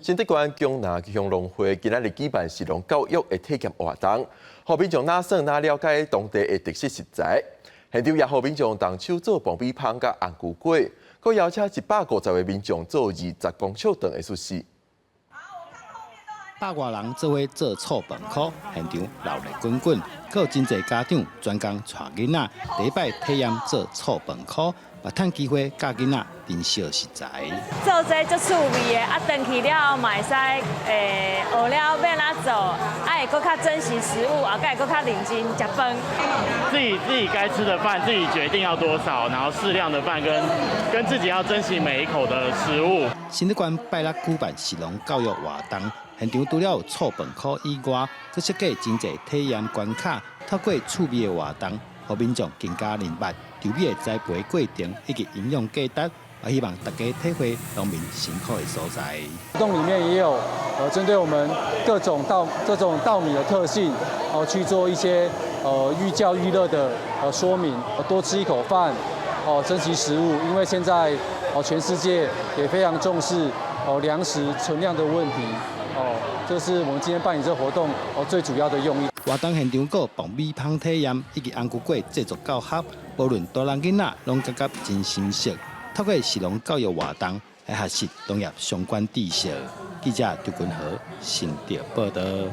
新竹縣江南鄉農會今仔日舉辦食農教育的體驗活動，予民眾若耍若了解當地的特色食材。現場也予民眾動手做爆米香佮紅龜粿，閣邀請150個民眾做20公尺長的術士。百外人做伙做醋飯箍，現場鬧熱滾滾，閣有真濟家長專工帶囡仔，第一擺體驗做醋飯箍，嘛趁機會教囡仔珍惜食材。做這足趣味的，啊，轉去了後嘛會使，學了欲按怎做，啊，會閣較珍惜食物，啊，閣會閣較認真食飯。自己該吃的飯，自己決定要多少，然後適量的飯，跟自己要珍惜每一口的食物。新竹縣拜六舉辦食農教育活動，現場除了有醋飯箍以外，閣設計真濟體驗關卡，透過趣味的活動，予民眾更加明白稻米的栽培過程以及營養價值，也希望大家體會農民辛苦的所在。活動裡面也有針對我們各種稻這種稻米的特性，去做一些寓教於樂的說明，多吃一口飯，珍惜食物，因為現在全世界也非常重視糧食存量的問題，這是我們今天辦理這個活動最主要的用意。活動現場閣有爆米香體驗以及紅龜粿製作教學，無論大人囡仔攏感覺真新鮮。透過食農教育活動來學習農業相關知識。記者劉君和新竹報導。